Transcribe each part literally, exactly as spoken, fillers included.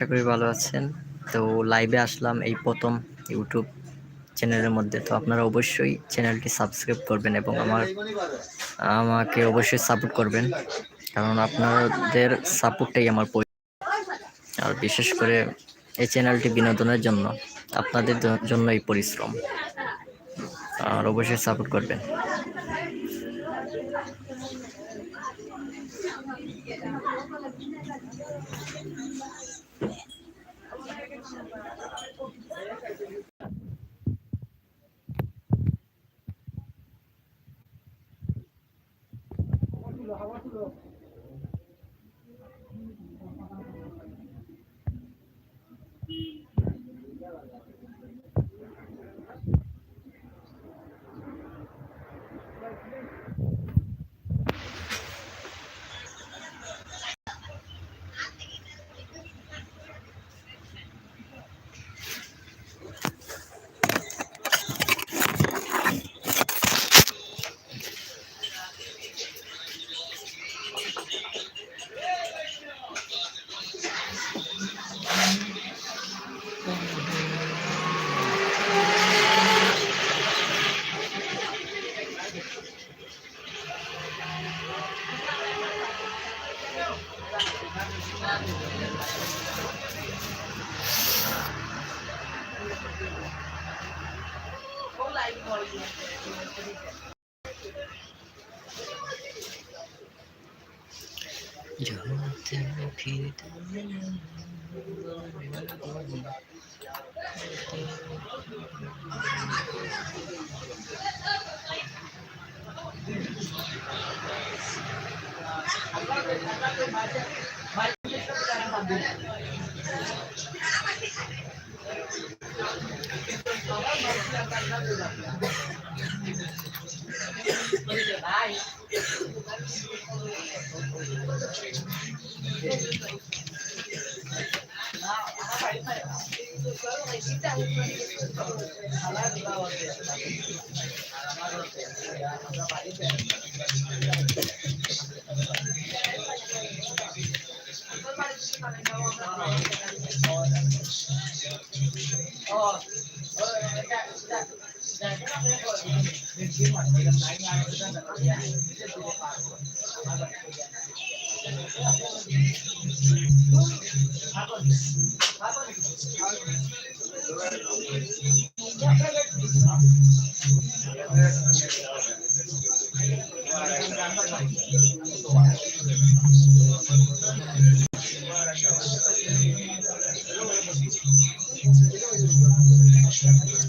আশা করি ভালো আছেন। তো, লাইভে আসলাম এই প্রথম YouTube চ্যানেলের মধ্যে। তো আপনারা অবশ্যই চ্যানেলটি সাবস্ক্রাইব করবেন এবং আমার, আমাকে অবশ্যই সাপোর্ট করবেন, কারণ আপনাদের সাপোর্টটাই আমার পরি-, আর বিশেষ করে এই চ্যানেলটি বিনোদনের জন্য, আপনাদের জ-, জন্য এই পরিশ্রম। আর অবশ্যই সাপোর্ট করবেন।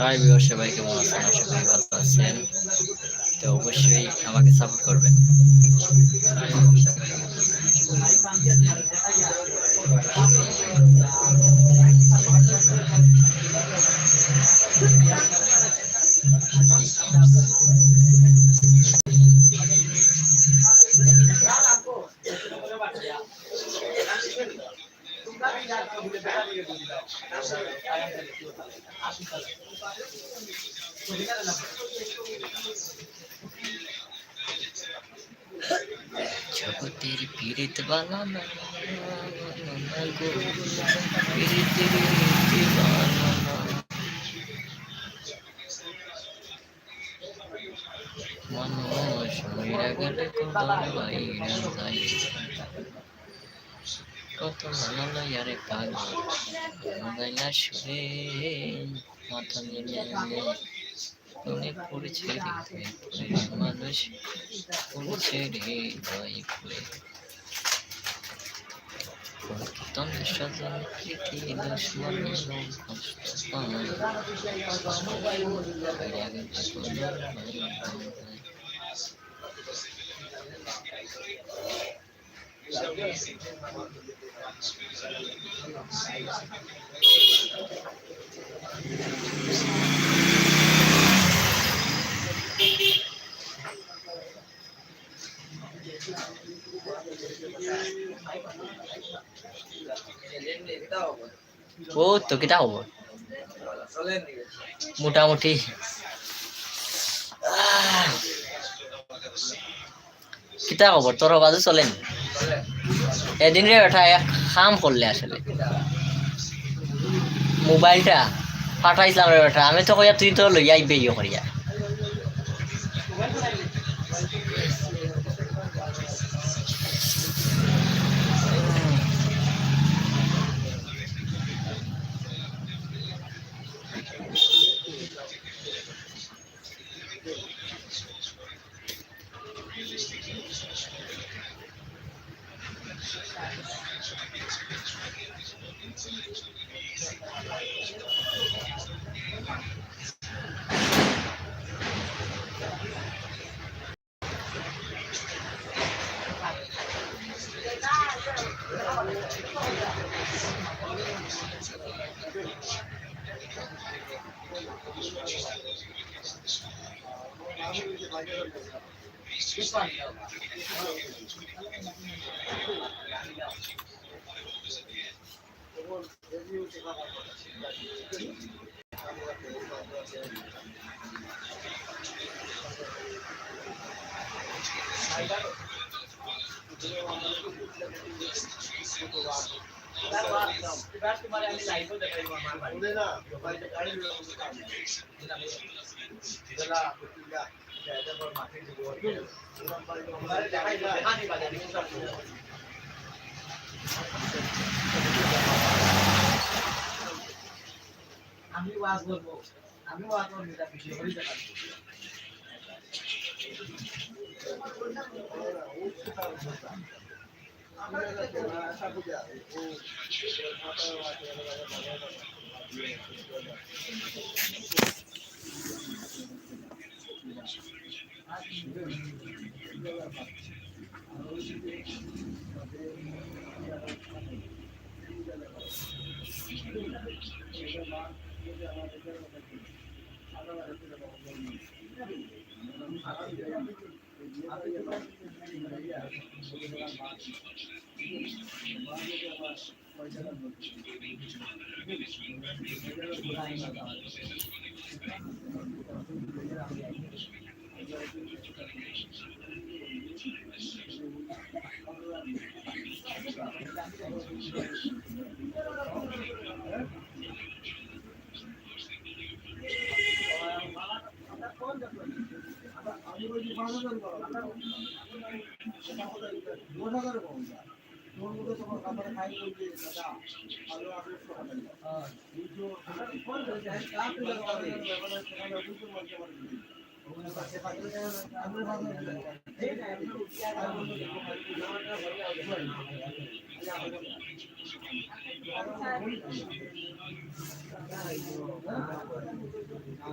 হাই ভিউয়ার, সবাই কেমন আছেন? আশা করি ভালো আছেন। তো অবশ্যই আমাকে সাপোর্ট করবেন। জগতের পীড়িত বালা না, না, না, না গো, পীড়িতের দিওয়ানা না। মানুষ মইরা গেলে কবর বাইরা যায়। কত ভালা লাগে রে পাগল, গাইলা সুরে, মাথা নিয়ে নিয়ে। তুমি পড়েছে হৃদয়ে পড়ে, মানুষ পড়েছে হৃদয়ে পড়ে। কীর্তন স্বজন প্রীতি দুশ্মন এবং কষ্ট পায়। ও তো কিতা খবর? মোটামুটি। আহ, কিতা খবর? তোর বাজু চলে নি? এদিন রে বেটা এক কাম করলে আসলে। মোবাইলটা ফাটাইছলাম রে বেটা, আমি তো কইয়া তুই তো লইয়া আইবে ইয়ে করিয়া। আমি ওয়াজ করবো, আমি ওয়াজ করবো, এটা ভিডিও করে দেখাবো।